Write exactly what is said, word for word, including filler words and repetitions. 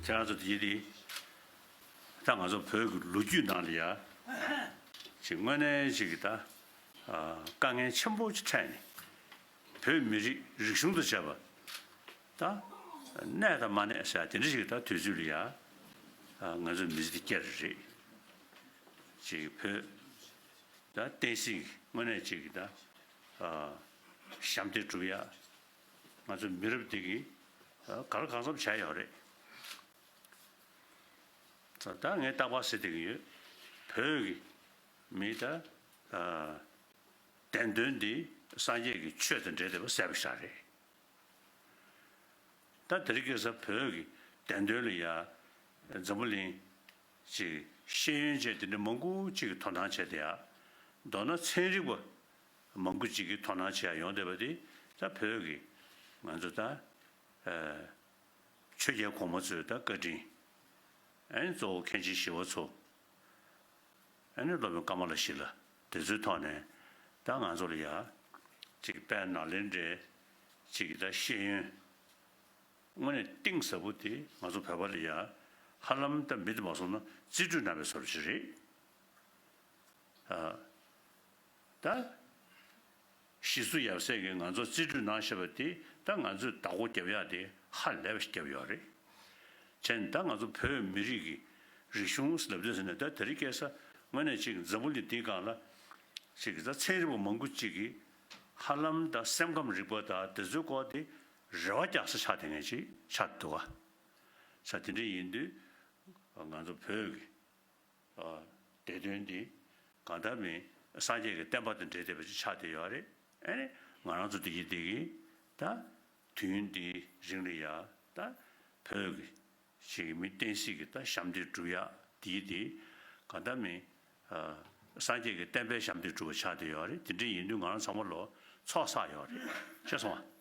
ཁྱེད་རང་ཚོ་དེ་དེ་ད་ང་ཚོ་བོད་ཀྱི་ལོ་རྒྱུས་ནང་ལ་ཡ་ཅིག་དངོས་གནས་ཅིག་གི་ད་དཀའ་ངལ་ཆེན་པོ་ཅིག་འཕྲད་ནས་བོད་མི་རིགས་རིག་གཞུང་དང་བཅས་པ་ད་གནས་དང་མ་གནས་ཟེར་དེ་འདྲ་ཞིག་ད་དུས་ཚོད་ལ་ཡ་ང་ཚོ་མི་ཚེ་འདི་བསྐྱལ་རེད། ཅིག་བོད་ད་བསྟན་སྲིད་དངོས་གནས་ཅིག་གི་ད་ཞབས་འདེགས་སྒྲུབ་ཡ་ང་ཚོ་མི་རབས་འདི་གིས་ག་ལ་གང་འཚམ་བྱས་ཡོད་རེད། ད་ངས་རྟག་པར་ཟེར་བསྡད་ཀྱི་ཡོད། བོད་ཀྱི་མི་ད་བདེན་དོན་འདི་སངས་རྒྱས་ཀྱི་ཆོས་དང་འབྲེལ་བསྡད་པ་གསལ་པོ་ཞིག་རེད། ད་དེ་རིང་ཁ་སང་བོད་ཀྱི་བདེན་དོན་ལ་ཡ་འཛམ་བུ་གླིང་ཅིག་ཤེས་ཡོན་ཅན་དེ་འདྲ་མང་པོ་ཅིག་གིས་དོ་སྣང་བྱས་བསྡད་ཡ། མདོར་ན་ཚན་རིག་པ་མང་པོ་ཅིག་གིས་དོ་སྣང་བྱེད་ཡ་ཡོང་བསྡད་པ་དེ་ད་བོད་ཀྱི་ང་ཚོ་ད་ཆོས་རྒྱལ་གོང་མ་ཚོའི་ད་བཀའ་དྲིན། ཨ་ནི་གཙོ་བོ་མཁན་ཆེན་ཞི་བ་འཚོ། ཨ་ནི་སློབ་དཔོན་ཀ་མ་ལ་ཤཱི་ལ་དེ་ཚོའི་ཐོག་ནས་ད་ང་ཚོ་ལ་ཡ་ཅིག་དཔལ་ནཱ་ལེནྡྲའི་ཅིག་ད་ཤེས་ཡོན་དངོས་གནས་གཏིང་ཟབ་པོ་དེ་ང་ཚོ་བོད་པ་ལ་ཡ་ཧ་ལམ་ད་མི་དེ་མ་སོང་ན་རྩིས་སྤྲོད་གནང་བའི་བཟོ་འདྲ་ཅིག་རེད། ཨ། ད། ཞི་སུ་ཡབ་སྲས་ཀྱིས་ང་ཚོར་རྩིས་སྤྲོད་གནང་བཞག་པ་དེ་ད་ང་ཚོས་བདག་པོ་རྒྱབ་ཡག་དེ་ཧ་ལས་པ་ཞིག་བརྒྱབ་ཡོད་རེད། བྱས་ནས་ད་ང་ཚོ་བོད་མི་རིགས་ཀྱི་རིག་གཞུང་ལབ་དུས་ཟེར་ནས་ད་དེ་རིང་ཁ་སང་དངོས་གནས་ཅིག་འཛམ་བུ་གླིང་འདིའི་སྒང་ལ་ཅིག་ད་ཚན་རིག་པ་མང་པོ་ཅིག་གིས་ཧ་ལམ་ད་སེམས་ཁམས་རིག་པ་དང་དེ་ཚོའི་སྐོར་དེ་རེ་བ་རྒྱག་ས་ཆགས་བསྡད་མཁན་ཅིག་ཆགས་འདུག་ག་ས་དེ་འདྲ་ཡིན་དུས་ང་ཚོ་བོད་ཀྱི་བདེ་དོན་འདི་གང་ལྟར་མིན་སངས་རྒྱས་ཀྱི་བསྟན་པ་དང་འབྲེལ་བསྡད་པ་ཅིག་ཆགས་བསྡད་ཡོད་རེད། ཨ་ནི་ང་རང་ཚོ་འདི་གི་འདི་གི་ད་དུས་ཡུན་འདིའི་རིང་ལ་ཡ་ད་བོད་ཀྱི་ཞིག་གི་མི་བསྟན་སྲིད་ཀྱི་ད་ཞབས་འདེགས་སྒྲུབ་ཡག་འདི་གི་འདི་གང་ལྟར་མིན་སངས་རྒྱས་ཀྱི་བསྟན་པའི་ཞབས་འདེགས་སྒྲུབ་པ་ཆགས་བསྡད་ཡོད་རེད། དེ་འདྲ་ཡིན་དུས་ང་རང་ཚང་མ་ལོ་ཚོགས་བསགས་ཡོད་རེད། ཤེས་སོང་ཨ།